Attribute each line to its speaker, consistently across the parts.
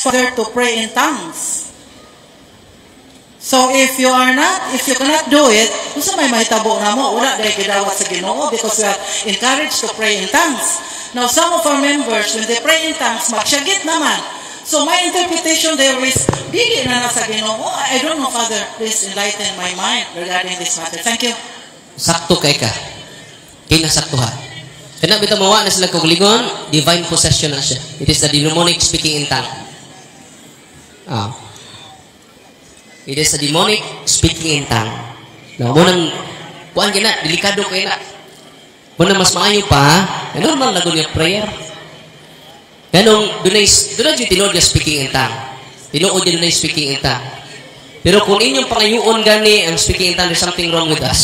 Speaker 1: Father, to pray in tongues. So if you are not, if you cannot do it, unsa may mahitabo namo? Wala diay gidawat sa Ginoo because we are encouraged to pray in tongues. Now, some of our members, when they pray in tongues, magsyagit naman. So my interpretation there is, dili na na sa Ginoo. I don't know, Father, please enlighten my mind regarding this matter. Thank you.
Speaker 2: Sakto kay ka. Kay nasaktuhan. Kana bitaw mawa na sila kaugalingon, divine possession na siya. It is the demonic speaking in tongue. Ah. It is a demonic speaking in tongue. Now, mao nang, kuan na, delikado kay na. Mao nang mas maayo pa, eh, normal na gud nga prayer. Ganong, dunay yung tinuod nga speaking in tongue. Tinuod yung dunay speaking in tongue. Pero kung inyong pangayuon gani ang speaking in tongue, there's something wrong with us.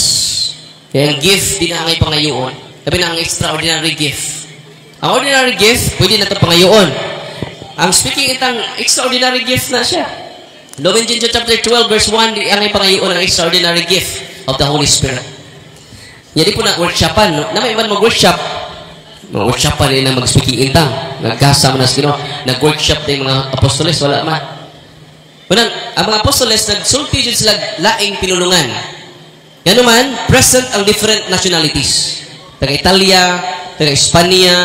Speaker 2: Kaya ang gift, di na ang pangayuon. Labi na ang extraordinary gift. Ang ordinary gift, pwede na ito pangayuon. Ang speaking in tongue, extraordinary gift na siya. Romans chapter 12 verse 1, di ang pangayuon ang extraordinary gift of the Holy Spirit. Jadi po na workshopan, no? Na may iban mag-workshop. Mag-workshopan din na mag-speaking in tongue. Nagkasama na sa Ginoo. Nag-workshop din mga apostoles, wala man. Unang, ang mga apostoles, nagsulti jud sila laing pinulungan. Yan naman, present ang different nationalities. Taga Italia, taga Espanya,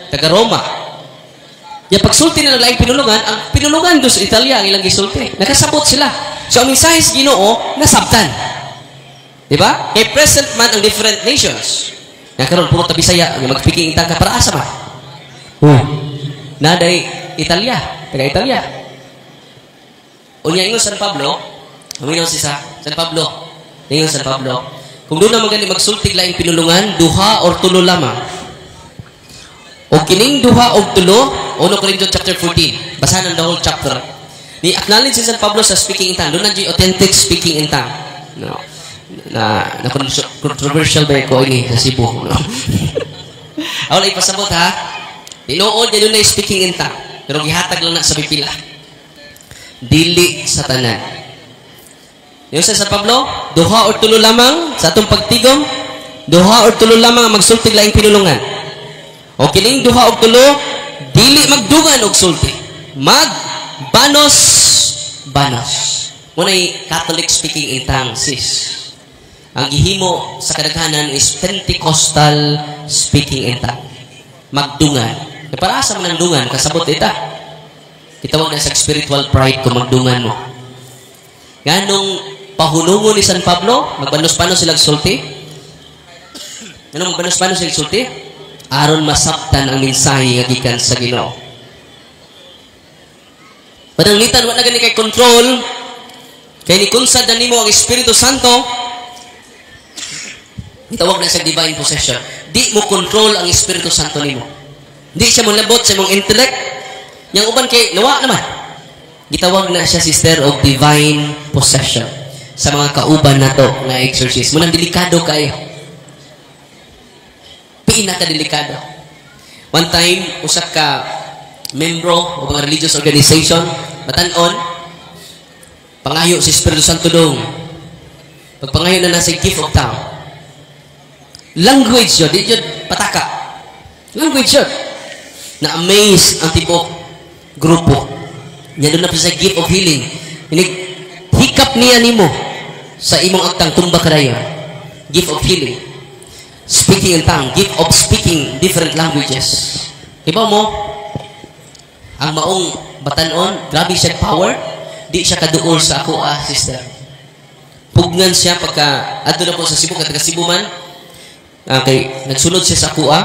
Speaker 2: taga Roma. Ya pagsulti nila laing pinulungan, ang pinulungan do sa Italia ang ilang gisulti. Nakasabot sila. So ang mensahe sa Ginoo nasabtan. Di ba? Kay present man ang different nations. Nga karon puro ta Bisaya, nga mag-speaking in tongue ka para asa man? Oh. Naday Italia, taga Italia. Unya ingon San Pablo, umingon si sa San Pablo. Ingon San Pablo, kung doon na magani magsultig laing pinulungan, duha or tulo lamang. O kining duha og tulo, 1 Corinthians chapter 14. Basahan ang the whole chapter. Ni acknowledge si San Pablo sa speaking in tongue. Doon na authentic speaking in tongue. No. Na controversial ba ko ini sa Cebu, no? Ako lang ipasabot ha. Tinuod niya doon na speaking in tongue. Pero gihatag lang na sa pipila. Dili sa tanan. Yung sa San Pablo, duha or tulo lamang sa atong pagtigom, duha or tulo lamang ang magsultig laing pinulungan. O kining duha og tulo, dili magdugan og sulti. Mag banos banos. Muna'y Catholic speaking in tongues, sis. Ang gihimo sa kadaghanan is Pentecostal speaking in tongue. Magdungan. E para sa man ang dungan, kasabot ita. Gitawag na sa spiritual pride kung magdungan mo. Ganong pahunungon ni San Pablo, magbanos-banos silang sulti. Ganong magbanos-banos silang sulti? Aron masabtan ang mensahe nga gikan sa Ginoo. Pananglitan wa na gani kay control kay ni kunsad na nimo ang Espiritu Santo, gitawag na sa divine possession. Di mo control ang Espiritu Santo nimo. Di siya molabot sa imong intellect. Yang uban kay nawa naman. Gitawag na siya, sister, og divine possession sa mga kauban nato nga exorcist. Munang delikado kayo. Pinaka-delikado. One time, usa ka membro o mga religious organization, batan-on, pangayo si Espiritu Santo dong. Pagpangayo na nasa gift of tongue. Language yun, di yun pataka. Language yun. Na-amaze ang tibok grupo. Nya doon na pa sa gift of healing. Inig, hikap niya nimo sa imong agtang tumba kadayon. Gift of healing. Speaking in tongue, gift of speaking different languages. Iba mo, ang maong batanon, grabe siya power, di siya kaduol sa ako ah, sister. Pugnan siya pagka, adto na po sa Cebu, kay taga Cebu man, ah, kay nagsunod siya sa ako ah,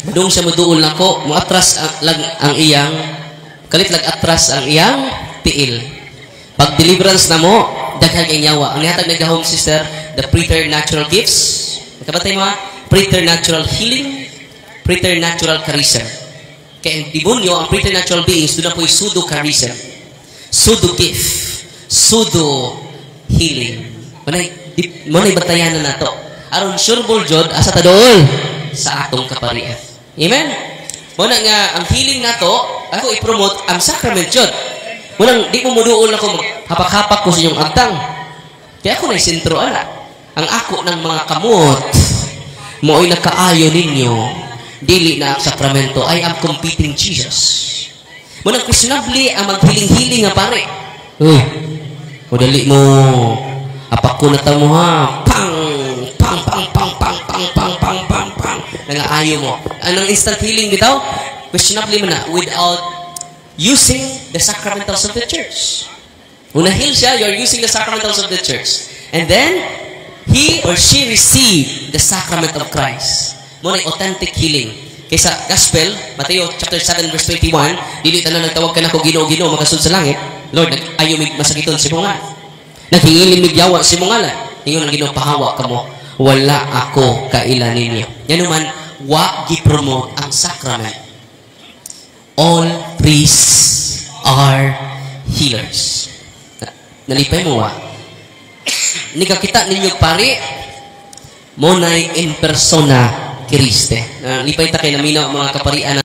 Speaker 2: madung siya moduol nako, moatras ang, lang ang iyang, kalit lag atras ang iyang tiil. Pag deliverance na mo, daghan kay yawa. Ang nihatag nagahom, sister, the preternatural gifts. Nakabatay mo ha? Preternatural healing, preternatural charism. Kaya ang demonyo, ang preternatural beings, doon na po yung pseudo charism. Pseudo gift. Pseudo healing. Manay batayan na nato. Aron sure ball jud, asa ta dool? Sa atong kaparian. Amen? Muna nga, ang healing nato, ako i-promote ang sacrament jud. Munang, di mo muduol ako, maghapak-hapak ko sa inyong agtang. Kaya ako na sentro, ana. Ang ako ng mga kamot, mo'y nakaayo ninyo, dili na ang sakramento. I am competing Jesus. Mao nang questionably ang maghiling-hiling nga pare. Uy, o dali mo. Apak ko na ta mo ha. Pang, pang, pang, pang, pang, pang, pang, pang, pang, pang. Nangaayo mo. Anong instant healing bitaw? Questionably man na without using the sacramentals of the church. Kung na-heal siya, you're using the sacramentals of the church. And then, he or she received the sacrament of Christ. Mao na authentic healing. Kaysa Gospel, Mateo chapter 7 verse 21, "Dili tanan nagtawag kanako 'Ginoo, Ginoo' makasud sa langit. Lord, nag-ayo mig masakiton sa imong ngalan. Naghingilin mig yawa sa imong ngalan." Ingon ang Ginoo, "Pahawa kamo. Wala ako kaila ninyo." Yan naman, wa gi-promote ang sacrament. All priests are healers. Nalipay mo wa? Nikakita ninyo pari, mao nay in persona Christi. Nalipay ta kay naminaw ang mga kaparian.